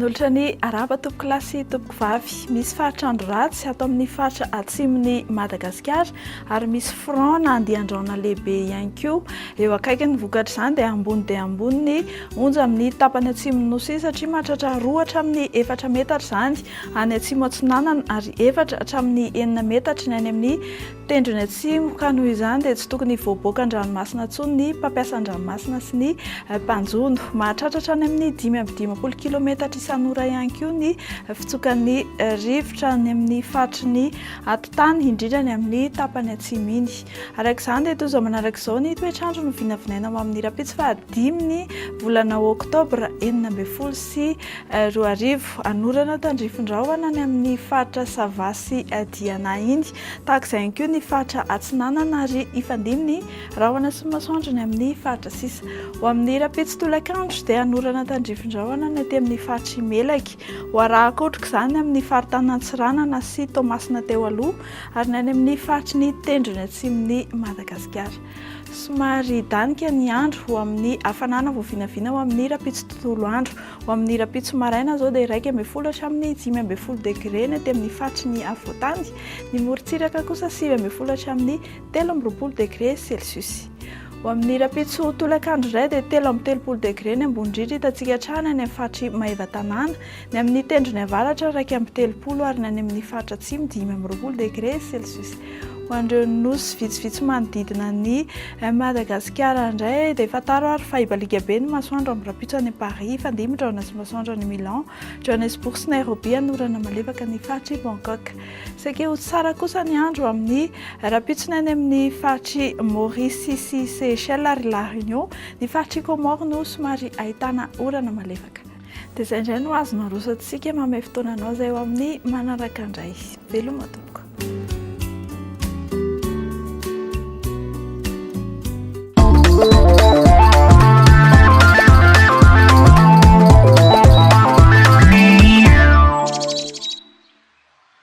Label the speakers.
Speaker 1: Manolotra ny arahaba tompokolahy sy tompokovavy. Misy faritra andro ratsy ato amin'ny faritra atsimon'i Madagasikara ary misy front na andian-drahona lehibe ihany koa eo akaikiny. Vokatr'izany dia ambony dia ambony ny onja amin'ny tapany atsimon'ny nosy iny satria mahatratra 2 hatramin'ny 4 metatra izany any atsimo atsinanana ary 4 hatramin'ny 6 metatra ny any amin'ny Tendrony atsimo, ka noho izany dia tsy tokony hivoaboaka an-dranomasina intsony ny mpampiasa an-dranomasina sy ny mpanjono. Mahatratra hatrany amin'ny 55 kilometatra isan'ora ihany koa ny fitsokan'ny rivotra any amin'ny faritry ny atitany, indrindra ny amin'ny tapany atsimo iny. Araka izany dia toy izao manaraka izao ny toetr'andro novinavinaina ho amin'ny rahampitso fahadimy ny volana oktobra 2016. Hanorana tandrifin-drahona any amin'ny faritra Sava sy Diana iny. Tahaka izay ihany koa ny faritra Atsinanana ary hifandimby ny rahona sy ny masoandro ny amin'ny faritra sisa. Ho amin'ny rahampitso tolakandro dia hanorana tandrifin-drahona ny aty amin'ny faritr'i Melaky. Ho arahak'otroka izany ny amin'ny faritanin'Antsiranana sy Toamasina teo aloha ary ny any amin'ny faritry ny tendrony atsimon'i Madagasikara. Somary hidanika ny andro ho amin'ny hafanana vao vinavina ho amin'ny rahampitso tontolo andro. Ho amin'ny rahampitso maraina izao dia 11 hatramin'ny 15 degre ny aty amin'ny faritry ny afovoantany, ny morontsiraka kosa 19 hatramin'ny 23 degre celsius. Ho amin'ny rahampitso tolakandro indray dia 33 degre ny ambony indrindra hitantsika hatrany any amin'ny faritr'i Maevatanàna, ny amin'ny tendrony avaratra 31 ary ny any amin'ny faritra atsimo 25 degre celsius. Ho an'ireo nosy vitsivitsy manodidina an'i Madagasikara indray dia fantaro ary fa hibaliaka be ny masoandro amin'ny rahampitso any Paris, hifandimby rahona sy masoandro any Milan, Johannesburg sy Nairobi, hanorana malefaka ny faritr'i Bangkok. Saika ho tsara kosa ny andro amin'ny rahampitsony any amin'ny faritr'i Maurice sy Seychelles ary La Réunion. Ny faritr'i Comores no somary ahitana orana malefaka. Dia izay indray no azo naroso antsika, mamehy fotoana anao izay ho amin'ny manaraka indray. Veloma tompoko.